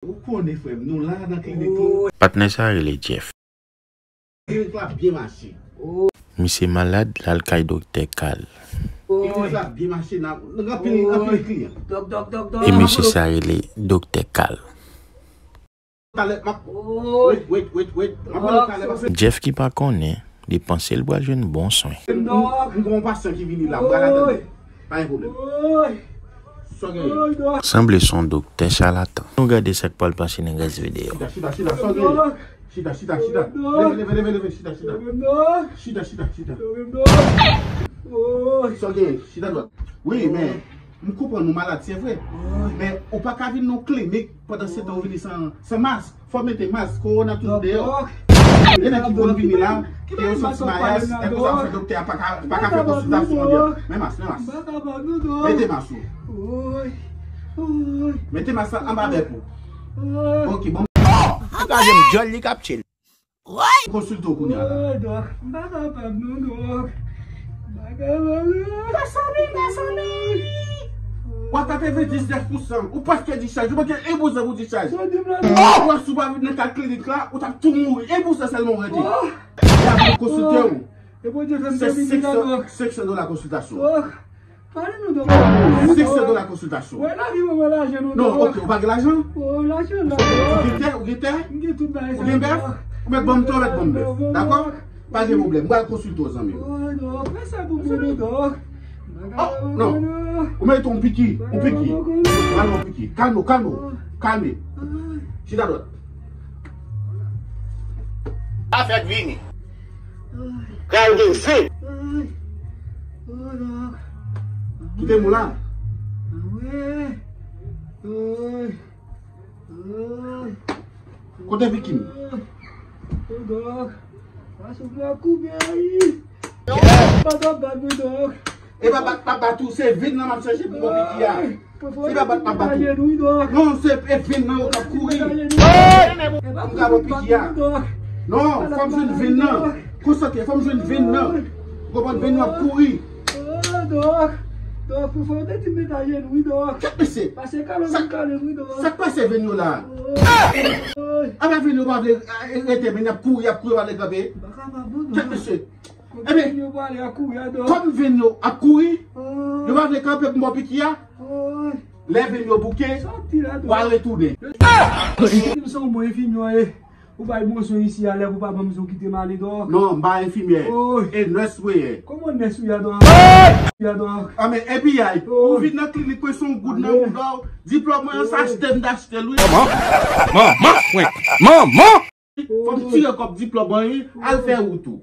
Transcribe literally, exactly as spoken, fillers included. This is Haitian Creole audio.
Ou konnen, frè m, nou la nan klinik la. Patnè sa rele Jeff. Klinik la ap byen mache. Misye malad, l al kay Doktè Kal. Klinik la ap byen mache, nan, nan anpil, anpil kliyan. E mesye sa rele Doktè Kal. Talè, m ap, wait, wait, wait, wait. M ap rele talè, paske Jeff ki pa konnen, li panse l pral jwenn bon swen. M, m, m gen yon pasyan ki vini la, m pral atann li. Pa gen pwoblèm. Sa w genyen? Sanble se yon doktè chalatan. Nou gade sa k pral pase nan rès videyo. Chita, chita, chita, sa w genyen? Chita, chita, chita. Leve, leve, leve, leve, chita, chita. Chita, chita, chita. Sa w genyen? Chita dwat. Wi, men, m konprann ou malad, se vre. Men, ou pa ka vin nan klinik pandan se tan ou vini san, san mask. Fò mete mask, kowona tout deyò. Gen nèg ki konn vini la, ki gen yon soti mayas, e konsa fè doktè a pa ka, pa ka fè konsiltasyon an byen. Men mask, men mask. Mete mask ou. Mete mask la anba bèk ou. Ok, bon. Ou ka jwenn djòl li k ap tchil. Konsilte w kounye a la. Dòk, m pa kapab non, dòk. M pa kapab non. Mezanmi, mezanmi. W ap tape diznèf pousan. Ou prèske dichaj. Ou manke en pousan pou dichaj. Ou wè si w pa vin nan kad klinik la, ou t ap tou mouri. En pousan sèlman ou rete. Y ap vin konsilte w. Se senk san, senk san dola konsiltasyon. Pale nou dòk. Senk san dola konsiltasyon. Wè lavi mwen, mwen lajan nou. Non, ok, ou pa gen lajan? Lajan la. Ou gen tè, ou gen tè? M gen tout bagay sa. Ou gen bèf? Ou mèt ban m tè, ou mèt ban m bèf. Dakò? Pa gen pwoblèm. Mwen al konsilte w, zanmi m. Fè sa pou mwen, dòk. Oh, non. Ou merite yon piki, yon piki. Al yon piki. Kalme w, kalme w. Kalme. Chita dwat. Afè vini. Kal de zen. Kite m la. Kote Vicky m? Dòk. Pa soufle ak koube ayi. Pa t ap bat mwen, dòk. E pa bat, pa bat ou, se venn nan m ap chèche pou mwen piki a. Se pa bat, pa bat ou. Non, se e venn nan yo k ap kouri. Pou m ka pran piki a. Non, fò m jwenn venn nan. Konsantre, fò m jwenn venn nan. Ou konprann, venn yo ap kouri. Dòk, dòk, pou fò te di m met ajenou, wi, dòk. Kèt mesye. Pase kalon, kalon, wi, dòk. Sa k pase venn yo la? Apa venn yo pa vle rete, men y ap kouri, y ap kouri, pa vle kanpe. Kèt mesye. Ebyen, kòm venn yo ap kouri, yo pa vle kanpe pou m ba w piki a. Lè venn yo bouke, w a retounen. Ou bay bon swen isi a, lè pou pa ban m sou kite m ale, dòk. Non, m pa enfimyè. E nès mwen ye. Kòman nès ou ye, dòk? Ye, dòk. A men, epi ay, ou vin nan klinik mwen se yon goud nan bouda w. Diplòm mwen an, se achte m t achte l, wi. Manman, manman, manman. Fò m tire kòb diplòm mwen, wi. Al fè wout ou.